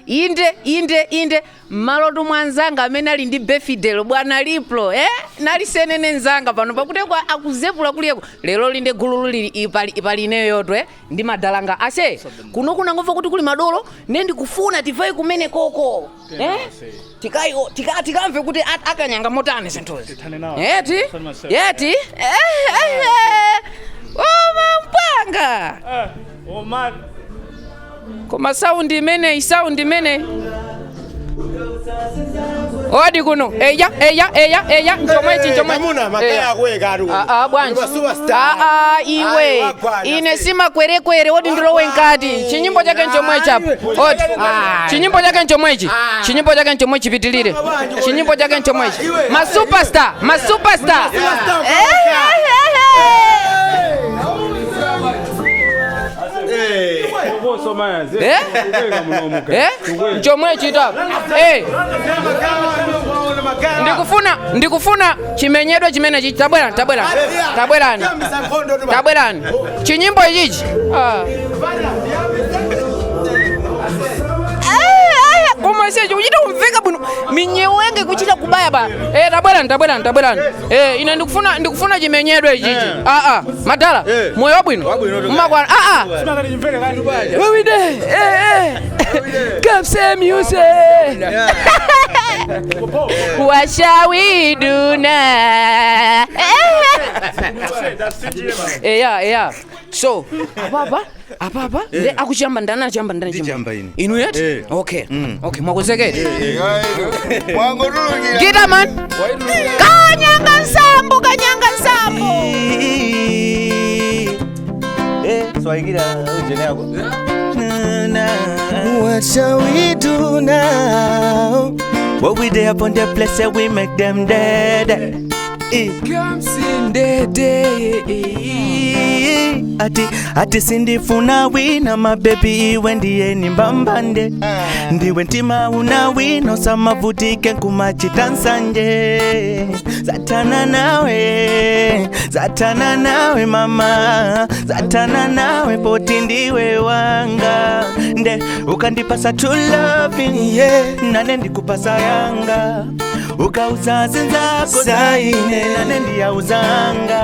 Inde, inde, inde, mmalo mwa nzanga amene ali ndi befidelo bwana liplo, eh? Nalisenene nzanga pano pakuti kwa akuzepula kuliyeko lero linde gululu lili ipali ipali ineyo yotwe ndi madalanga ase kuno kunangomva kuti kuli madolo ne ndikufuna tivaye kumene koko, eh? Tikayo tikamve kuti akanyanga motani zinthuzi. Tithane nawo. Eti. Tithane masewera. Yeti, eh, oma mpanga. Omar. Koma sound imeneyi, sound imeneyi odi kuno, eya, eya, eya, eya, nchomwechi, nchomwechi. Amuna makaya akweka atu. Ah, ah, bwanji. Uli superstar. Ah, ah, iwe. Ayi, wagwana, Ine simakwerekwere odi ndilowe nkati. Chinyimbo chake nchomwechi apo odi. Chinyimbo chake nchomwechi, chinyimbo chake nchomwechi, chipitilire. Chinyimbo chake nchomwechi. Ma superstar, ma superstar. Superstar. Eh, eh, eh, eh. Eh? Nchomwechi tapo, eh. Ndikufuna chimenyedwe chimenechi. Tabwerani, tabwerani, tabwerani, tabwerani. Chinyimbo ichichi. Ah. Koma secho kuchita kumveka bwino, minyewenge kuchita kubaya ba. Eh, tabwerani, tabwerani, tabwerani. Eh, ine ndikufuna chimenyedwe ichichi. Ah, ah, madala. Moyo wabwino. Mmakwana. Ah, ah. Wewe eh eh Kapse music. What shall we do now? Yeah. So, apapa, apapa, nde akuchamba ndani, achamba ndani? Ndichamba ine. Inu yet? Eh. Okay. Okay, mwakonzekera. Wangotulukira. Gita man. Kanyanga nsambu, kanyanga nsambu. Swahili ujene yako. Na, na. What shall we do now? What we there upon the place that we make them dead. Eh. Ati ati sindifuna wina my baby, iwe ndiye nimbambande, ndiwe ntima una wino samavutike nkumachita nsanje. Zatana nawe, zatana nawe mama, zatana nawe poti ndiwe wanga nde ukandipasa true loving, Yeah. nane ndikupasa yanga, ukauza zinzako Zaine. nane ndiyauzanga.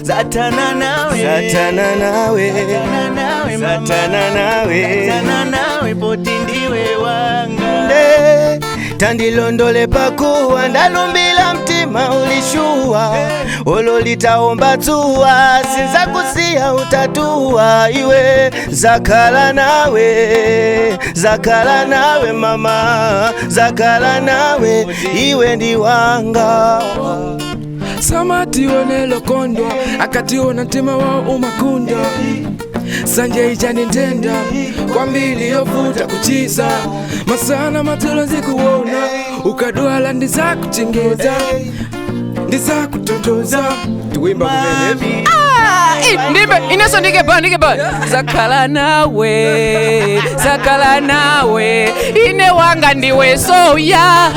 Zatana nawe. Zatana nawe. Zatana nawe mama. Zatana nawe. Zatana nawe poti ndiwe wanga. Nde tandilondole pakuwa ndalumbila mtima ulishuwa ololitaomba tsuwa sinzakusiya utatua iwe zakhala nawe, zakhala nawe mama, zakhala nawe, iwe ndi wanga. Samatione kondwa akationa mtima wao umakunda sanje ichani ntenda kwambiri yovuta kuchiza masana matulo zikuona ukadwala ndizakuchengeza ndizakutontoza tiwimba kumene. Ah, eh, ndimbe ineso ndike ba, ndike ba. Zakhala nawe, zakhala nawe, ine wanga ndiwe soya.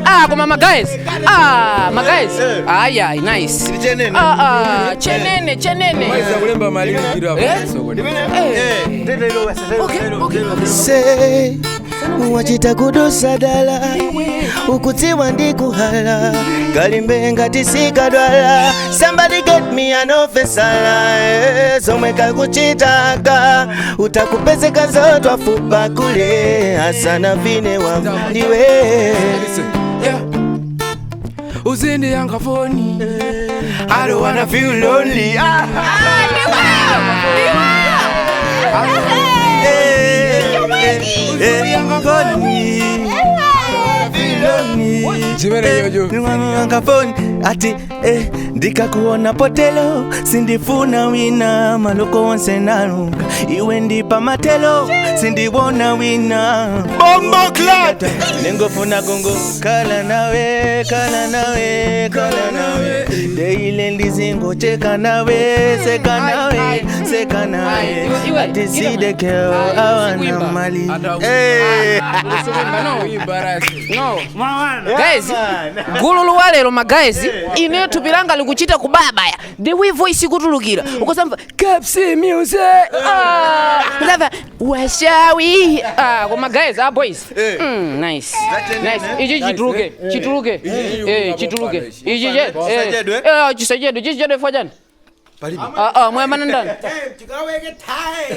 Ah, koma ma guys, ah, ma guys, aya nice. Chenene. Ah, ah, chenene, chenene. Maiza kulemba maliliro. Eh? Okay. Se wachita kudusa dala ukutsiwa ndi kuhala kalimbe ngati sikadwala. Somebody get me an officer, eh, zomwe kakuchitaka utakupezeka zotwafupa kule asana vine wa ndiwe. Listen, yeah. Uzindi yanga foni. I don't wanna feel lonely. Ah. Eh, foni. Chimene yojo. Ngafoni ati eh, ndikakuona potelo sindifuna wina maloko wonse naluka iwe ndipa matelo sindiwona wina. Bombo clat. Nengofuna kongo kala nawe, kala nawe, kala nawe deile ndizingocheka nawe, seka nawe, seka nawe. Ai, iwe, ati iwe. sidekeo Ai, awana usikuimba. mali. Ata- Eh. Usikuimba, no. Kuimba rasi. No. Guys, gululu wa lero, ma guys, ine thupi langa likuchita kubayabaya, the way voice ikutulukira, ukosamva Capsy Music, ah, ukamva washawi, ah, koma guys, ah, boys, nice, nice. Ichi chituluke, chituluke, eh, chituluke ichi che, eh. Chisachedwe? Eh, chisachedwe, chisachedwe fajani. Ah, ah, mwayamana ndani.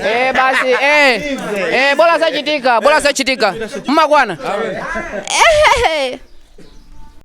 Eh, basi, eh, eh, bola sachitika, bola sachitika, mmakwana. Eh.